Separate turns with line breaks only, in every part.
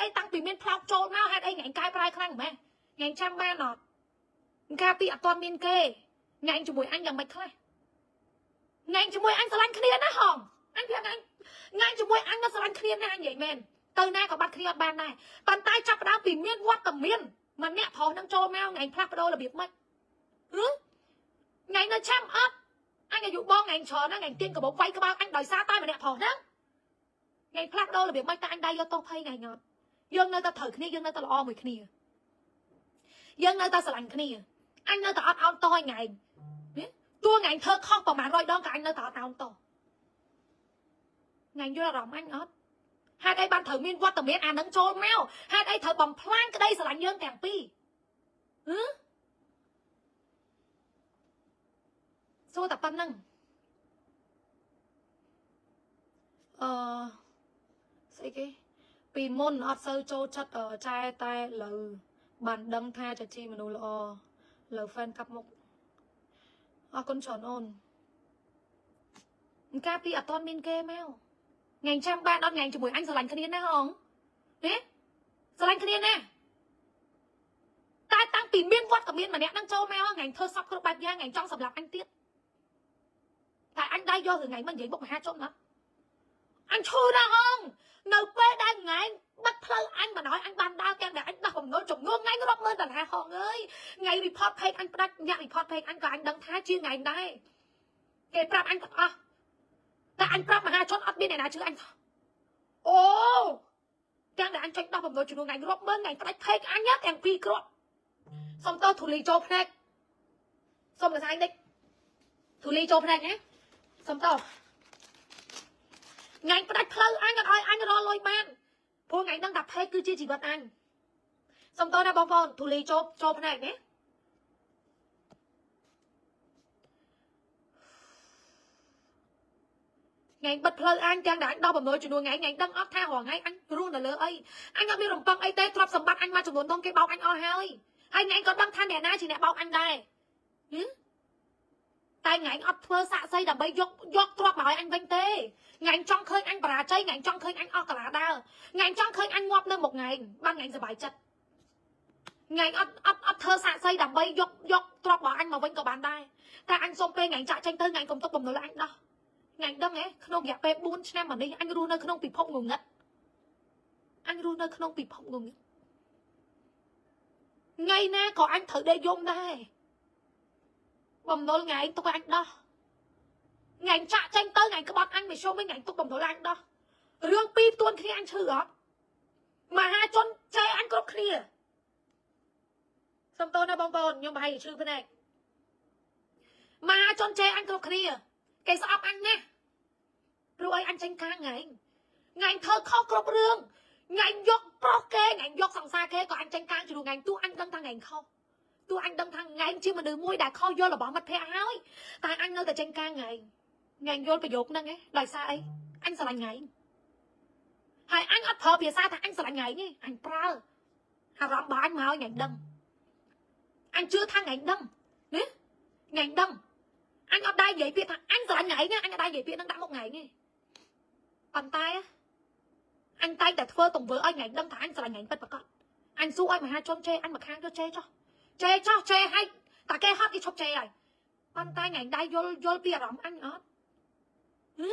អីតាំងពីមានផ្លោកចូលមកហេតុអីថ្ងៃកែប្រែខ្លាំងម៉េះថ្ងៃចាំបានអត់កាលពីអត់ទាន់មានគេថ្ងៃជាមួយអញយ៉ាងម៉េចខ្លះថ្ងៃជាមួយអញស្រឡាញ់គ្នាណាហងអញប្រាប់ថ្ងៃថ្ងៃជាមួយអញនៅស្រឡាញ់គ្នាណាអញនិយាយមែនទៅណាក៏បាត់គ្នាអត់បានដែរប៉ុន្តែចាប់ផ្ដើមពីមានវត្តមានម្នាក់ប្រុសនឹងចូលមកថ្ងៃផ្លាស់ប្ដូររបៀបម៉េចឬថ្ងៃនៅចាំអត់អញអាយុបងថ្ងៃច្រើនណាស់ថ្ងៃទៀនកបោវាយក្បាលអញដោយសារតែម្នាក់ប្រុសហ្នឹងថ្ងៃផ្លាស់ប្ដូររបៀបម៉េចតែអញដៃយកទោសភ័យថ្ងៃងត់យើងនៅតែត្រូវគ្នាយើងនៅតែល្អមួយគ្នាយើងនៅតែស្រឡាញ់គ្នាអញនៅតែអត់អោនតឲ្យថ្ងៃតួថ្ងៃធ្វើខុសប្រហែល100ដងក៏អញនៅតែអត់អោនតថ្ងៃយល់អារម្មណ៍អញអត់ហេតុអីបានត្រូវមានវត្តមានអានឹងចូលមកហេតុអីត្រូវបំផ្លាញក្តីស្រឡាញ់យើងទាំងពីរហឺសួរតែប៉ុណ្្នឹងអឺស្អីគេពីមុនអត់សូវចូលចិត្តចែតែលើបានដឹងថាចាជីមនុស្សល្អលើ fan កាប់មុខអរគុណច្រើនអូនកាលពីអត់ទាន់មានគេមកថ្ងៃចាំបានអត់ថ្ងៃជាមួយអញស្រឡាញ់គ្នាណាហងហេស្រឡាញ់គ្នាណាតែតាំងពីមានវត្តមានម្នាក់នឹងចូលមកថ្ងៃធ្វើសពគ្រប់បែបយ៉ាងថ្ងៃចង់សម្លាប់អញទៀតតែអញដៃយករឿងថ្ងៃមកនិយាយបុកមហាជនណាអញឈឺណាស់ហងនៅពេលដែលថ្ងៃបិទផ្លូវអញមិនឲ្យអញបានដើរទាំងដែលអញដោះបំណុលចំនួនថ្ងៃរាប់ម៉ឺនដុល្លារហងអើយថ្ងៃ report page អញផ្ដាច់អ្នក report page អញក៏អញដឹងថាជាថ្ងៃដែរគេប្រាប់អញទាំងអស់តែអញប្រាប់មហាជនអត់មានអ្នកណាជឿអញអូទាំងដែលអញចុចដោះបំណុលចំនួនថ្ងៃរាប់ម៉ឺនថ្ងៃផ្ដាច់ page អញទាំងពីរគ្រាប់សុំតោះធូលីចូលភ្នែកសុំកសែងតិចធូលីចូលភ្នែកណាសុំតោះថ្ងៃផ្ដាច់ផ្លូវអញអត់ឲ្យអញរកលុយបានព្រោះថ្ងៃហ្នឹងតែ page គឺជាជីវិតអញសុំតោះណាបងប្អូនធូលីចូលចូលភ្នែកណាថ្ងៃបិទផ្លូវអញទាំងដែលអញដោះបំណុលចំនួនថ្ងៃថ្ងៃដឹងអត់ថារាល់ថ្ងៃអញរស់នៅលើអីអញអត់មានរំពឹងអីទេទ្រព្យសម្បត្តិអញមកចំនួនធំគេបោកអញអស់ហើយហើយថ្ងៃក៏ដឹងថាអ្នកណាជាអ្នកបោកអញដែរតែថ្ងៃអត់ធ្វើសាក់សីដើម្បីយកយកទ្រព្យមកឲ្យអញវិញទេថ្ងៃចង់ឃើញអញបរាជ័យថ្ងៃចង់ឃើញអញអស់កាឡាដើរថ្ងៃចង់ឃើញអញងាប់នៅមុខថ្ងៃបានថ្ងៃសប្បាយចិត្តថ្ងៃអត់អត់អត់ធ្វើសាក់សីដើម្បីយកយកទ្រព្យរបស់អញមកវិញក៏បានដែរតែអញសុំពេលថ្ងៃចាក់ចេញទៅថ្ងៃកុំទុកបំណុលអញដោះថ្ងៃដឹងហ៎ក្នុងរយៈពេល4ឆ្នាំមកនេះអញរស់នៅក្នុងពិភពងងឹតអញរស់នៅក្នុងពិភពងងឹតថ្ងៃណាក៏អញត្រូវដេកយំដែរបំណុលថ្ងៃទុកឲ្យអញដោះថ្ងៃចាក់ចេញទៅថ្ងៃក្បត់អញមិនជុំវិញថ្ងៃទុកបំណុលអញដោះរឿងពីរផ្ទួនគ្នាអញឈឺអត់មហាជនជេរអញគ្រប់គ្នាសុំទោសណាបងប្អូនខ្ញុំប្រហែលជាឈឺភ្នែកមហាជនជេរអញគ្រប់គ្នាគេស្អប់អញណាស់ព្រោះអីអញចេញកាងថ្ងៃថ្ងៃធ្វើខុសគ្រប់រឿងថ្ងៃយកប្រុសគេថ្ងៃយកសង្សារគេក៏អញចេញកាងជ្រុះថ្ងៃទោះអញដឹងថាថ្ងៃខុសទោះអញដឹងថាថ្ងៃជាមនុស្សមួយដែលខុសយល់របស់មិត្តភ័ក្តិហើយតែអញនៅតែចេញកាងថ្ងៃថ្ងៃយល់ប្រយោគហ្នឹងឯងដោយសារអីអញស្រឡាញ់ថ្ងៃហើយអញអត់ប្រើភាសាថាអញស្រឡាញ់ថ្ងៃទេអញប្រើអារម្មណ៍របស់អញមកឲ្យថ្ងៃដឹងអញជឿថាថ្ងៃដឹងណាថ្ងៃដឹងអញអត់ដែរនិយាយពាក្យថាអញស្រឡាញ់ថ្ងៃណាអញអត់ដែរនិយាយពាក្យហ្នឹងដាក់មុខថ្ងៃទេប៉ុន្តែអញតែងតែធ្វើទង្វើឲ្យថ្ងៃដឹងថាអញស្រឡាញ់ថ្ងៃពិតប្រាកដអញស៊ូឲ្យមហាជនជេរអញមកខាងទៅជេរចោះជេរចោះជេរឲ្យតែគេហត់គេឈប់ជេរហើយប៉ុន្តែថ្ងៃដែរយល់យល់ពីអារម្មណ៍អញអត់ហឺ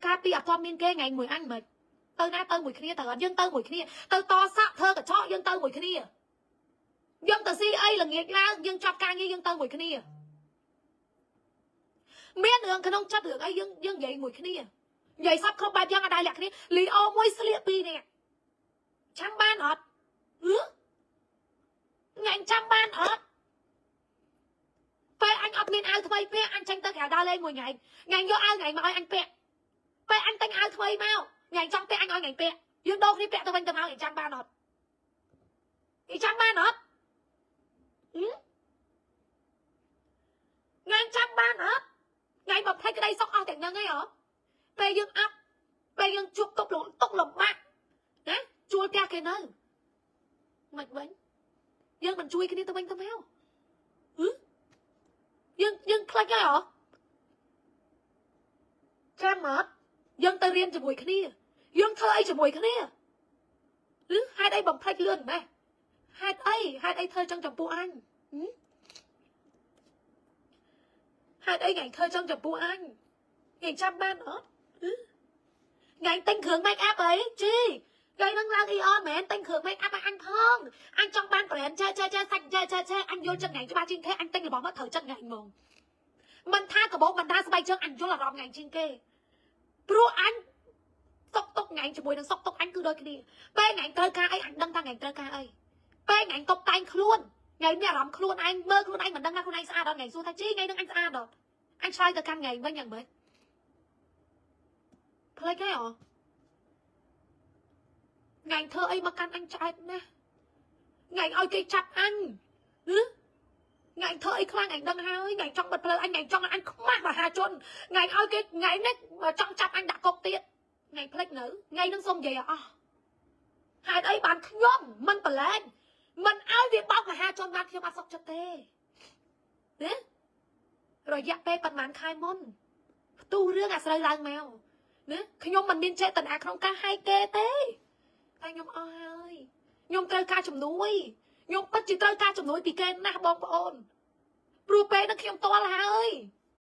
កាលពីអត់ទាន់មានគេថ្ងៃមួយអញមិនទៅណាទៅមួយគ្នាទៅអត់យើងទៅមួយគ្នាទៅតសក់ធ្វើកញ្ចក់យើងទៅមួយគ្នាយើងទៅស៊ីអីល្ងាចឡើងយើងចាប់ការងារយើងទៅមួយគ្នាមានរឿងក្នុងចិត្តរឿងអីយើងយើងនិយាយមួយគ្នានិយាយសពគ្រប់បែបយ៉ាងអត់ដែរលាក់គ្នាលីអូមួយស្លៀកពីរនាក់ចាំបានអត់ហឺថ្ងៃចាំបានអត់ពេលអញអត់មានអាវថ្មីពាក់អញចេញទៅក្រៅដើរលេងមួយថ្ងៃថ្ងៃយកអាវថ្ងៃមកឲ្យអញពាក់ពេលអញទិញអាវថ្មីមកថ្ងៃចង់ពាក់អញឲ្យថ្ងៃពាក់យើងដូរគ្នាពាក់ទៅវិញទៅមកថ្ងៃចាំបានអត់អីចាំបានអត់ថ្ងៃចាំបានអត់ថ្ងៃមកផ្លេចក្តីសុខអស់ទាំងហ្នឹងឯងហ៎ពេលយើងអាប់ពេលយើងជួបទុកទុកលំបាកណាជួលផ្ទះគេនៅមិនវិញយើងមិនជួយគ្នាទៅវិញទៅមកហឺយើងយើងខ្លាចហើយហ៎ចាំអត់យើងទៅរៀនជាមួយគ្នាយើងធ្វើអីជាមួយគ្នាហឺ អីបំភ្លេចលឿនម៉េះហេតុអីហេតុអីធ្វើចឹងចំពោះអញហឹមហេតុអីថ្ងៃធ្វើចឹងចំពោះអញថ្ងៃចាំបានអត់ហឹមថ្ងៃទិញគ្រឿង make up អីជីថ្ងៃហ្នឹងឡើង ER មែនទិញគ្រឿង make up ឲ្យអញផងអញចង់បាន brand ចេះចេះចេះសាច់ចេះចេះចេះអញយល់ចិត្តថ្ងៃច្បាស់ជាងគេអញទិញរបស់មកត្រូវចិត្តថ្ងៃហ្មងមិនថាកាបូបមិនថាស្បែកជើងអញយល់អារម្មណ៍ថ្ងៃជាងគេព្រោះអញសុកទុកថ្ងៃជាមួយនឹងសុកទុកអញគឺដូចគ្នាពេលថ្ងៃត្រូវការអីអញដឹងថាថ្ងៃត្រូវការអីពេលថ្ងៃតុបតែងខ្លួនថ្ងៃមានអារម្មណ៍ខ្លួនឯងមើលខ្លួនឯងមិនដឹងថាខ្លួនឯងស្អាតអត់ថ្ងៃសួរថាជីថ្ងៃហ្នឹងអញស្អាតអត់អញឆ្លើយទៅកាន់ថ្ងៃវិញយ៉ាងម៉េចផ្លេចហើយអថ្ងៃធ្វើអីមកកាន់អញឆ្អែតណាស់ថ្ងៃឲ្យគេចាប់អញហឺថ្ងៃធ្វើអីខ្លាំងអញដឹងហើយថ្ងៃចង់បិទផ្លូវអញថ្ងៃចង់ឲ្យអញខ្មាស់មហាជនថ្ងៃឲ្យគេថ្ងៃនេះចង់ចាប់អញដាក់គុកទៀតថ្ងៃផ្លេចនៅថ្ងៃនឹងសុំនិយាយឲ្យអស់ហេតុអីបានខ្ញុំមិនប្រឡែងមិនឲ្យវាបោកមហាជនបានខ្ញុំអត់សុខចិត្តទេណារយៈពេលប្រហែលខែមុនផ្ទុះរឿងអាស្រូវឡើងមកណាខ្ញុំមិនមានចេតនាក្នុងការហែកគេទេតែខ្ញុំអស់ហើយខ្ញុំត្រូវការជំនួយខ្ញុំពិតជាត្រូវការជំនួយពីគេណាស់បងប្អូនព្រោះពេលហ្នឹងខ្ញុំតល់ហើយ